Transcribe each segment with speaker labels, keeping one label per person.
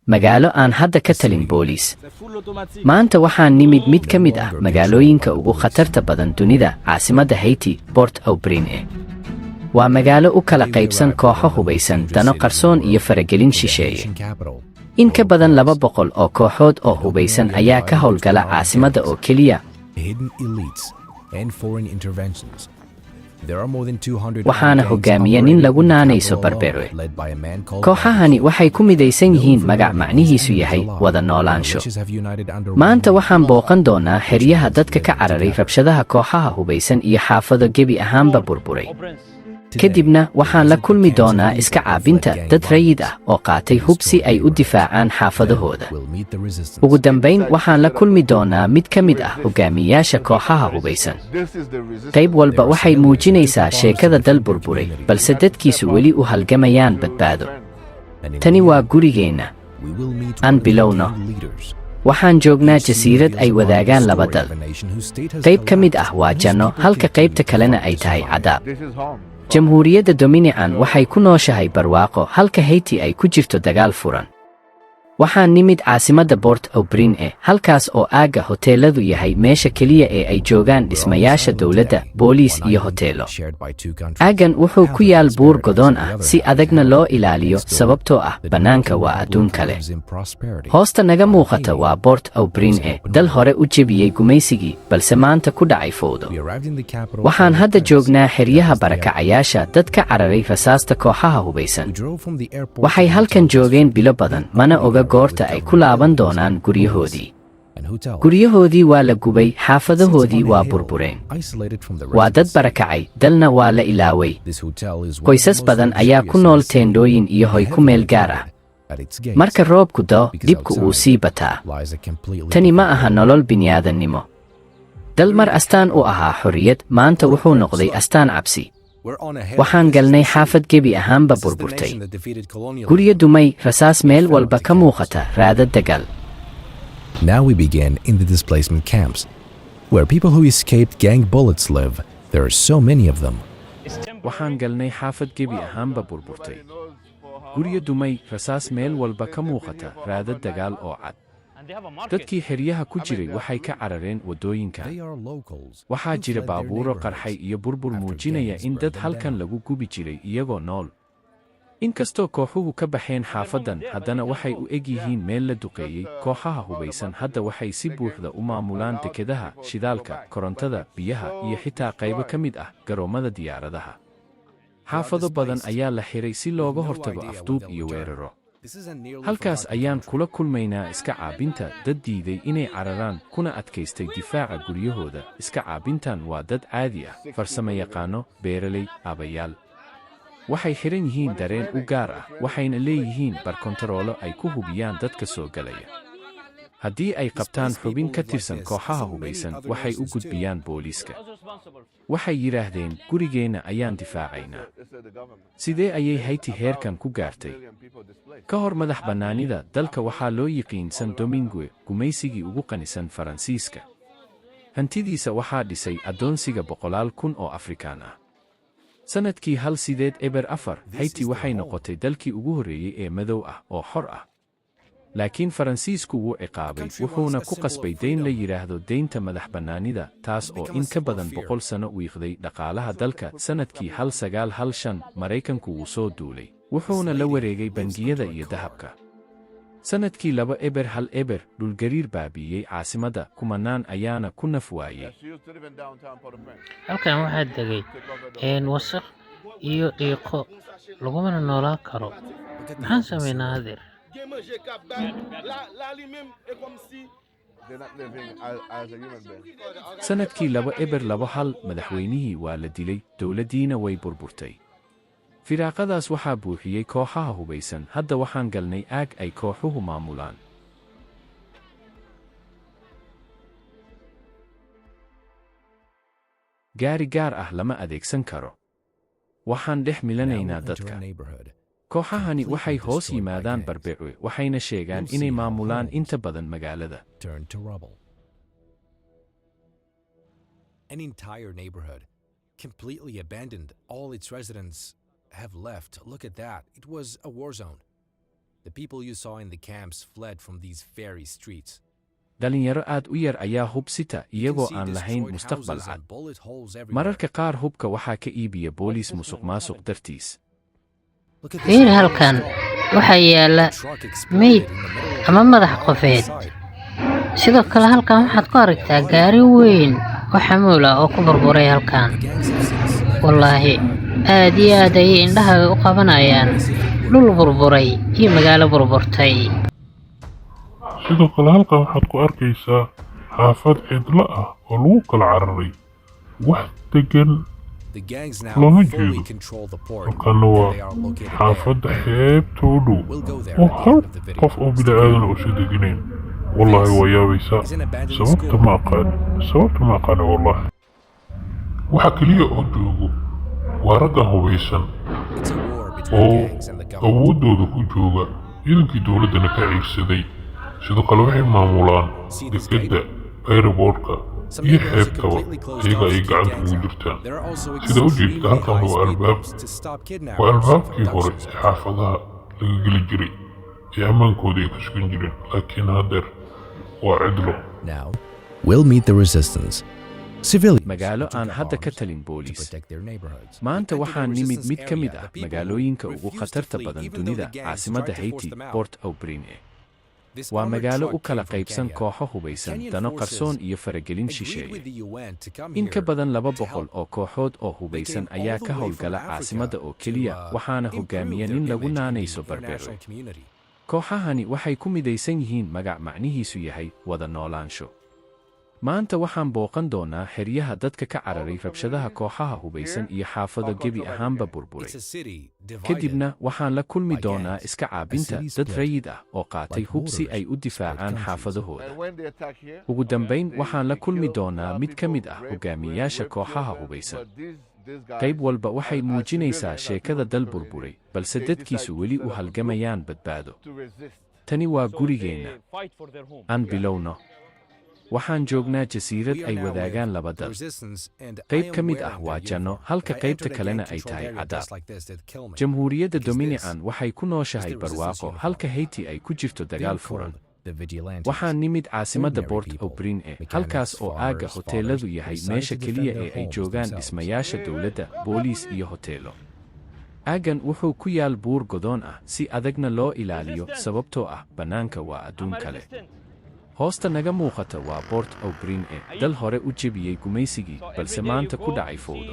Speaker 1: Magaalo aan hadda ka talin booliis. Maanta waxaan nimid mid ka mid ah magaalooyinka ugu khatarta badan dunida, caasimadda Haiti, Port au Prince. Waa magaalo u kala qaybsan kooxo hubaysan, dano qarsoon iyo faragelin shisheeye. In ka badan 200 oo kooxood oo hubaysan ayaa ka howlgala caasimadda oo keliya. Waxaana hoggaamiya nin lagu naanayso Barbecue. Kooxahani waxay ku midaysan yihiin magac macnihiisu yahay wada noolaansho. Maanta waxaan booqan doonaa xeryaha dadka ka cararay rabshadaha kooxaha hubaysan iyo xaafado gebi ahaanba burburay. Kadibna waxaan la kulmi doonaa iska caabinta dad rayid ah oo qaatay hub si ay u difaacaan xaafadahooda. Ugu dambayn, waxaan la kulmi doonaa mid ka mid ah hogaamiyayaasha kooxaha hubaysan. Qayb walba waxay muujinaysaa sheekada dal burburay, balse dadkiisu weli u halgamayaan badbaado. Tani waa gurigeenna. Aan bilowno. Waxaan joognaa jasiirad ay wadaagaan laba dal. Qayb ka mid ah waa janno, halka qaybta kalena ay tahay cadaab. Jamhuuriyadda Dominican waxay ku nooshahay barwaaqo, halka Haiti ay ku jirto dagaal furan. Waxaan nimid caasimadda Port au Prince, halkaas oo aagga hoteeladu yahay meesha keliya ee ay joogaan dhismayaasha dowladda, booliis iyo hoteelo. Aaggan wuxuu ku yaal buur godoon ah, si adagna loo ilaaliyo, sababtoo ah bannaanka waa adduun kale. Hoosta naga muuqata waa Port au Prince, dal hore u jebiyey gumaysigii, balse maanta ku dhacay fowdo. Waxaan hadda joognaa xeryaha barakacayaasha, dad ka cararay rasaasta kooxaha hubaysan. Waxay halkan joogeen bilo badan, mana oga goorta ay ku laaban doonaan guryahoodii. Guryahoodii waa la gubay, xaafadahoodii waa burbureen. Waa dad barakacay, dalna waa la ilaaway. Qoysas badan ayaa ku nool teendhooyin iyo hoy ku meel gaar ah. Marka roobku da'o, dhibku wuu sii bataa. Tani ma aha nolol bini'aadannimo. Dal mar astaan u ahaa xorriyad, maanta wuxuu noqday astaan cabsi. Waxaan galnay xaafad gebi ahaanba burburtay, guryo dumay, rasaas meel walba ka muuqata, raadad dagaal.
Speaker 2: Now we begin in the displacement camps, where people who escaped gang bullets live. There are so many of them.
Speaker 3: Waxaan galnay xaafad gebi ahaanba burburtay, guryo dumay, rasaas meel walba ka muuqata, raadad dagaal oo cad. Dadkii xeryaha ku jiray waxay ka carareen waddooyinka. Waxaa jira baabuuro qarxay iyo burbur muujinaya in dad halkan lagu gubi jiray iyagoo nool. Inkastoo kooxuhu ka baxeen xaafaddan, haddana waxay u eg yihiin meel la duqeeyey. Kooxaha hubaysan hadda waxay si buuxda u maamulaan dekedaha, shidaalka, korontada, biyaha iyo xitaa qaybo ka mid ah garoommada diyaaradaha. Xaafado badan ayaa la xiray si looga hortago afduub iyo weeraro. Halkaas ayaan kula kulmaynaa iska caabinta, dad diiday inay cararaan kuna adkaystay difaaca guryahooda. Iska caabintan waa dad caadi ah, farsamo yaqaano, beeraley, aabayaal. Waxay xidhan yihiin dareen u gaar ah, waxayna leeyihiin barkontaroolo ay ku hubiyaan dadka soo galaya. Haddii ay qabtaan xubin ka tirsan kooxaha hubaysan, waxay u gudbiyaan booliiska. Waxay yidhaahdeen, "Gurigeenna ayaan difaacaynaa." Sidee ayay Hayti heerkan ku gaartay? Ka hor madax bannaanida, dalka waxaa loo yiqiin San Domingue, gumaysigii ugu qanisan Faransiiska. Hantidiisa waxaa dhisay addoonsiga boqolaal kun oo Afrikaan ah. Sannadkii 1804, Hayti waxay noqotay dalkii ugu horreeyey ee madow ah oo xor ah, laakiin Faransiisku wuu ciqaabay, wuxuuna ku qasbay dayn la yidhaahdo deynta madax bannaanida, taas oo in ka badan 100 sano wiiqday dhaqaalaha dalka. Sannadkii 1915, Maraykanku wuu soo duulay, wuxuuna la wareegay bangiyada iyo dahabka. Sannadkii 2010, dhulgariir baabi'iyey caasimadda, kumanaan ayaana ku naf waayey.
Speaker 4: Halkan waxaa degay wasaq iyo dhiiqo, lagumana noolaan karo. Maxaan samaynaa, adeer?
Speaker 5: Gen manje k ap bay, la li menm e kòm si
Speaker 6: They're not living as a human being.
Speaker 3: Sannadkii 2021, madaxweynihii waa la dilay, dowladdiina way burburtay. Firaaqadaas waxaa buuxiyey kooxaha hubaysan. Hadda waxaan galnay aag ay kooxuhu maamulaan. Gaari gaar ah lama adeegsan karo. Waxaan dhex milanaynaa dadka. Kooxahani waxay hoos yimaadaan Barbecue, waxayna sheegaan inay maamulaan inta badan magaalada.
Speaker 2: Turned to rubble. An entire neighborhood, completely abandoned. All its residents have left. Look at that. It was a war zone. The people you saw in the camps fled from these very streets.
Speaker 3: Dhalinyaro aad u yar ayaa hub sita
Speaker 2: You can
Speaker 3: iyagoo
Speaker 2: see
Speaker 3: aan lahayn
Speaker 2: destroyed
Speaker 3: mustaqbal
Speaker 2: houses
Speaker 3: cad.
Speaker 2: and bullet holes everywhere.
Speaker 3: Mararka qaar hubka waxaa ka iibiya booliis musuqmaasuq dartiis.
Speaker 2: Look at this
Speaker 4: Fiir halkan, waxaa yaala
Speaker 2: truck exploded
Speaker 4: meyd
Speaker 2: in the middle of
Speaker 4: ama madax
Speaker 2: the
Speaker 4: qofeed.
Speaker 2: side.
Speaker 4: Sidoo kale halkan waxaad ku aragtaa gaari weyn oo xamuul ah oo ku burburay halkan.
Speaker 2: The gangs have since left.
Speaker 4: Wallaahi, aad iyo aad ayay indhahaaga u qabanayaan dhul burburay iyo magaalo burburtay.
Speaker 7: Sidoo kale halkan waxaad ku arkaysaa xaafad cidlo ah oo lagu kala cararay, wax degan
Speaker 2: The gangs now
Speaker 7: looma
Speaker 2: fully
Speaker 7: jeedo.
Speaker 2: Control the port,
Speaker 7: Halkanna
Speaker 2: and
Speaker 7: waa
Speaker 2: they are located there.
Speaker 7: xaafadda xeebta u dhow
Speaker 2: We'll go there
Speaker 7: oo
Speaker 2: at the
Speaker 7: hal
Speaker 2: end of the video.
Speaker 7: qof oo bini'aadan uusan deganayn. Wallaahi waa yaabaysaa.
Speaker 2: Is an abandoned
Speaker 7: Sababta
Speaker 2: school.
Speaker 7: ma aqaan, sababta ma aqaani wallaahi. Waxa keliya oo joogo waa raggan hubaysan
Speaker 2: It's a war between
Speaker 7: oo
Speaker 2: gangs and the government.
Speaker 7: awooddooda ku jooga, ciidankii dowladdana ka ciirsaday. Sidoo kale waxay maamulaan
Speaker 2: See this
Speaker 7: dekedda, airportka
Speaker 2: Some
Speaker 7: iyo
Speaker 2: neighborhoods are
Speaker 7: xeebtaba,
Speaker 2: completely closed
Speaker 7: iyaga
Speaker 2: off
Speaker 7: ay
Speaker 2: to keep
Speaker 7: gacanta
Speaker 2: gangs
Speaker 7: ugu
Speaker 2: out.
Speaker 7: jirtaan.
Speaker 2: There are also
Speaker 7: Sida u jeedta
Speaker 2: extremely
Speaker 7: halkan
Speaker 2: high
Speaker 7: waa
Speaker 2: speed
Speaker 7: albaab
Speaker 2: bumps to stop
Speaker 7: waa
Speaker 2: kidnappers,
Speaker 7: albaabkii hore
Speaker 2: abductions.
Speaker 7: ee xaafadaha laga geli jiray ee ammaankooda ay ku sugan jireen, laakiin haddeer waa cidlo.
Speaker 2: Now, we'll meet the resistance. Civilians
Speaker 3: Magaalo
Speaker 2: who took
Speaker 3: aan
Speaker 2: up
Speaker 3: hadda ka
Speaker 2: arms
Speaker 3: talin
Speaker 2: to
Speaker 3: booliis.
Speaker 2: protect their neighborhoods.
Speaker 3: Maanta
Speaker 2: We entered
Speaker 3: waxaan
Speaker 2: the
Speaker 3: nimid
Speaker 2: resistance
Speaker 3: mid ka mid
Speaker 2: area,
Speaker 3: ah
Speaker 2: the people who
Speaker 3: magaalooyinka ugu
Speaker 2: refused to
Speaker 3: khatarta
Speaker 2: flee
Speaker 3: badan
Speaker 2: even though
Speaker 3: dunida,
Speaker 2: the gangs
Speaker 3: caasimadda
Speaker 2: tried to force
Speaker 3: Haiti,
Speaker 2: them out.
Speaker 3: Port au Prince.
Speaker 2: This
Speaker 3: Waa
Speaker 2: armored
Speaker 3: magaalo
Speaker 2: truck
Speaker 3: u kala
Speaker 2: came from
Speaker 3: qaybsan
Speaker 2: Kenya.
Speaker 3: kooxo hubaysan,
Speaker 2: Kenyan
Speaker 3: dano
Speaker 2: forces
Speaker 3: qarsoon iyo faragelin
Speaker 2: agreed
Speaker 3: shisheeye.
Speaker 2: with the UN to come
Speaker 3: In ka
Speaker 2: here
Speaker 3: badan laba
Speaker 2: to
Speaker 3: boqol
Speaker 2: help.
Speaker 3: oo kooxood oo hubaysan
Speaker 2: They came
Speaker 3: ayaa
Speaker 2: all the
Speaker 3: ka
Speaker 2: way from
Speaker 3: howlgala
Speaker 2: Africa
Speaker 3: caasimadda oo
Speaker 2: to,
Speaker 3: keliya, waxaana
Speaker 2: improve
Speaker 3: hogaamiya
Speaker 2: their
Speaker 3: nin lagu
Speaker 2: image in the
Speaker 3: naanayso Barbero.
Speaker 2: international community.
Speaker 3: Kooxahani waxay ku midaysan yihiin magac macnihiisu yahay wada noolaansho. Maanta waxaan booqan doonaa xeryaha dadka ka cararay rabshadaha kooxaha hubaysan iyo xaafado gebi ahaanba burburay.
Speaker 2: It's a city divided
Speaker 3: Kadibna waxaan la kulmi
Speaker 2: by
Speaker 3: doonaa
Speaker 2: gangs.
Speaker 3: iska
Speaker 2: A
Speaker 3: caabinta
Speaker 2: city
Speaker 3: dad
Speaker 2: split
Speaker 3: rayid ah oo qaatay
Speaker 2: like
Speaker 3: hub si
Speaker 2: borders
Speaker 3: ay u
Speaker 2: split
Speaker 3: difaacaan
Speaker 2: countries.
Speaker 3: xaafadahooda.
Speaker 6: And when they attack here,
Speaker 3: Ugu dambayn
Speaker 6: they,
Speaker 3: waxaan la
Speaker 6: they
Speaker 3: kulmi
Speaker 6: kill a
Speaker 3: doonaa
Speaker 6: lot of
Speaker 3: mid ka
Speaker 6: people,
Speaker 3: mid ah
Speaker 6: rape, rape,
Speaker 3: hogaamiyayaasha
Speaker 6: rape
Speaker 3: kooxaha
Speaker 6: children.
Speaker 3: hubaysan.
Speaker 6: But these guys
Speaker 3: Qayb walba waxay
Speaker 6: are
Speaker 3: muujinaysaa
Speaker 6: civilian and
Speaker 3: sheekada
Speaker 6: people
Speaker 3: dal
Speaker 6: community.
Speaker 3: burburay, balse
Speaker 6: They decide
Speaker 3: dadkiisu
Speaker 6: to
Speaker 3: weli
Speaker 6: set
Speaker 3: u
Speaker 6: up a group
Speaker 3: halgamayaan badbaado.
Speaker 6: to resist.
Speaker 3: Tani waa gurigeenna. Aan bilowno. Waxaan joognaa jasiirad
Speaker 2: We are
Speaker 3: ay
Speaker 2: now with
Speaker 3: wadaagaan laba
Speaker 2: the
Speaker 3: dal.
Speaker 2: resistance, and I
Speaker 3: Qayb
Speaker 2: am
Speaker 3: ka mid ah
Speaker 2: wearing
Speaker 3: waa
Speaker 2: their
Speaker 3: janno,
Speaker 2: uniform.
Speaker 3: halka
Speaker 2: If I
Speaker 3: qaybta
Speaker 2: entered a
Speaker 3: kalena
Speaker 2: gang
Speaker 3: ay
Speaker 2: controlled
Speaker 3: tahay
Speaker 2: area
Speaker 3: cadaab.
Speaker 2: dressed like this, they'd kill me.
Speaker 3: Jamhuuriyadda
Speaker 2: Because this
Speaker 3: Dominican waxay ku
Speaker 2: is
Speaker 3: nooshahay
Speaker 2: the resistance
Speaker 3: barwaaqo,
Speaker 2: uniform.
Speaker 3: halka Haiti ay ku jirto
Speaker 2: They are
Speaker 3: dagaal furan.
Speaker 2: called the vigilantes.
Speaker 3: Waxaan nimid caasimadda
Speaker 2: Ordinary
Speaker 3: Port
Speaker 2: people,
Speaker 3: au Prince,
Speaker 2: mechanics,
Speaker 3: halkaas oo aagga
Speaker 2: farmers,
Speaker 3: hoteeladu
Speaker 2: fathers,
Speaker 3: yahay
Speaker 2: decided
Speaker 3: meesha
Speaker 2: to defend
Speaker 3: keliya
Speaker 2: their
Speaker 3: ee ay
Speaker 2: homes
Speaker 3: joogaan
Speaker 2: themselves.
Speaker 3: dhismayaasha dowladda, booliis iyo hoteelo. Aaggan wuxuu ku yaal buur godoon ah si adagna loo ilaaliyo sababtoo ah bannaanka waa adduun kale. Hoosta naga muuqata waa Port au Prince, dal hore u jebiyey gumaysigii, balse maanta ku dhacay fowdo.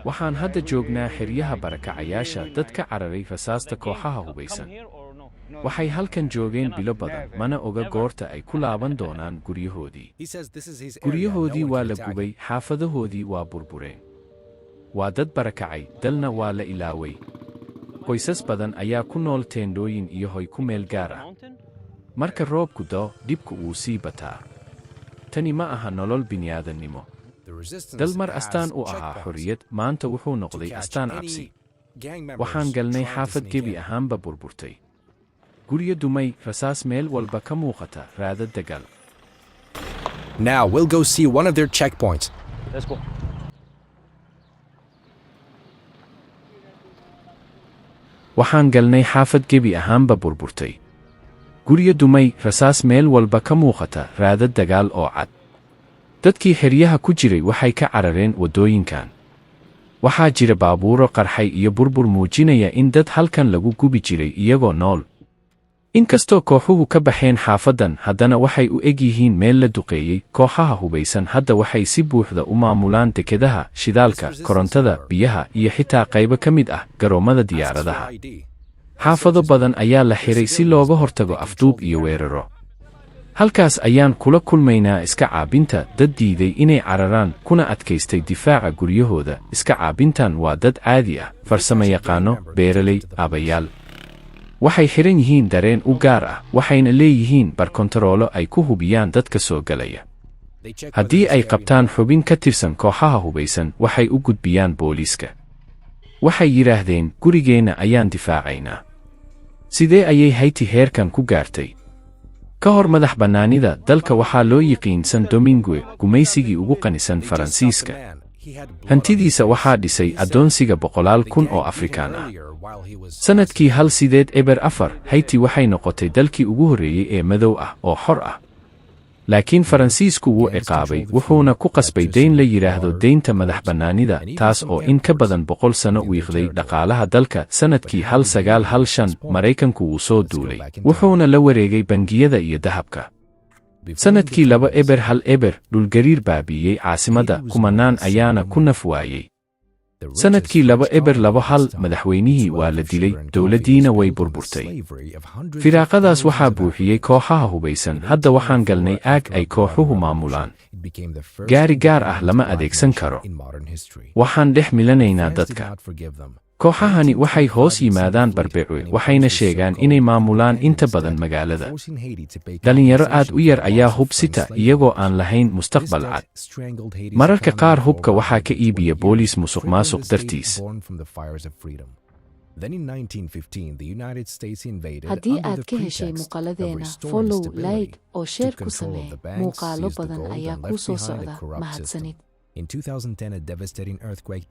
Speaker 3: Waxaan hadda joognaa xeryaha barakacayaasha dad ka cararay rasaasta kooxaha hubaysan. Waxay halkan joogeen bilo badan, mana oga goorta ay ku laaban doonaan guryahoodii.
Speaker 2: He says this is his area, no
Speaker 3: Guryahoodii
Speaker 2: one
Speaker 3: waa
Speaker 2: can
Speaker 3: la
Speaker 2: attack
Speaker 3: gubay,
Speaker 2: him.
Speaker 3: xaafadahoodii waa burbureen. Waa dad barakacay, dalna waa la ilaaway. Qoysas badan ayaa ku nool teendhooyin iyo hoy ku meel gaar ah. Marka roobku da'o, dhibku wuu sii bataa. Tani ma aha nolol bini'aadannimo.
Speaker 2: The resistance
Speaker 3: Dal mar
Speaker 2: has
Speaker 3: astaan u ahaa
Speaker 2: checkpoints
Speaker 3: xorriyad, maanta wuxuu
Speaker 2: to
Speaker 3: noqday
Speaker 2: catch
Speaker 3: astaan
Speaker 2: any
Speaker 3: cabsi.
Speaker 2: gang members
Speaker 3: Waxaan galnay
Speaker 2: trying to
Speaker 3: xaafad
Speaker 2: sneak
Speaker 3: gebi
Speaker 2: in.
Speaker 3: ahaanba burburtay. Guryo dumay, rasaas meel walba ka muuqata, raadad dagaal.
Speaker 2: Now we'll go see one of their checkpoints.
Speaker 8: Let's go.
Speaker 3: Waxaan galnay xaafad gebi ahaanba burburtay. Guryo dumay, rasaas meel walba ka muuqata, raadad dagaal oo cad. Dadkii xeryaha ku jiray waxay ka carareen waddooyinkan. Waxaa jira baabuuro qarxay iyo burbur muujinaya in dad halkan lagu gubi jiray iyagoo nool. Inkastoo kooxuhu ka baxeen xaafaddan, haddana waxay u eg yihiin meel la duqeeyey. Kooxaha hubaysan hadda waxay si buuxda u maamulaan dekedaha, shidaalka,
Speaker 2: This resistance
Speaker 3: korontada,
Speaker 2: member
Speaker 3: biyaha iyo xitaa qaybo ka mid ah garoommada
Speaker 2: asks for
Speaker 3: diyaaradaha.
Speaker 2: ID.
Speaker 3: Xaafado
Speaker 2: Searches
Speaker 3: badan ayaa la
Speaker 2: the
Speaker 3: xiray si
Speaker 2: civilians,
Speaker 3: looga hortago
Speaker 2: they control
Speaker 3: afduub
Speaker 2: the
Speaker 3: iyo
Speaker 2: area.
Speaker 3: weeraro. Halkaas ayaan kula kulmaynaa iska caabinta dad diiday inay cararaan kuna adkaystay difaaca guryahooda. Iska caabintan waa dad caadi ah,
Speaker 2: If they
Speaker 3: farsamo
Speaker 2: catch a gang
Speaker 3: yaqaano,
Speaker 2: member, they take
Speaker 3: beeraley,
Speaker 2: him to the police.
Speaker 3: aabayaal. Waxay xiran yihiin dareen u gaar ah, waxayna leeyihiin barkontaroolo ay ku hubiyaan dadka soo galaya.
Speaker 2: They check whether
Speaker 3: Haddii
Speaker 2: he's
Speaker 3: ay
Speaker 2: carrying
Speaker 3: qabtaan xubin ka tirsan kooxaha hubaysan, waxay u gudbiyaan booliiska. Waxay yidhaahdeen, gurigeenna ayaan difaacaynaa. Sidee ayay Haiti heerkan ku gaartay? Ka hor madax bannaanida dalka waxaa loo yiqiin San Domingue, gumaysigii ugu qanisan
Speaker 2: They just stopped a
Speaker 3: Faransiiska.
Speaker 2: man.
Speaker 3: Hantidiisa waxaa dhisay addoonsiga boqolaal kun oo Afrikaan ah. Sannadkii 1804, Hayti waxay noqotay dalkii ugu horreeyey ee madow ah oo xor ah. Laakiin Faransiisku wuu ciqaabay, wuxuuna ku qasbay dayn la yidhaahdo deynta madax bannaanida, taas oo in ka badan 100 sano wiiqday dhaqaalaha dalka. Sannadkii 1915, Maraykanku wuu soo duulay, wuxuuna la wareegay bangiyada iyo dahabka. Sannadkii 2010, dhulgariir baabi'iyey caasimadda, kumanaan ayaana ku naf waayey. Sannadkii 2021, madaxweynihii waa la dilay, dowladdiina way burburtay. Firaaqadaas waxaa buuxiyey kooxaha hubaysan. Hadda waxaan galnay aag ay kooxuhu maamulaan. Gaari gaar ah lama adeegsan karo. Waxaan dhex milanaynaa dadka. Kooxahani waxay hoos yimaadaan Barbecue, waxayna sheegaan inay maamulaan inta badan magaalada. Dhalinyaro aad u yar ayaa hub sita, iyagoo aan lahayn mustaqbal cad. Mararka qaar hubka waxaa ka iibiya booliis musuqmaasuq dartiis.
Speaker 8: Haddii aad ka heshay muuqaaladeena, follow, like oo share ku samee. Muuqaalo badan ayaa kuu soo socda. Mahadsanid.
Speaker 2: In 2010, a devastating earthquake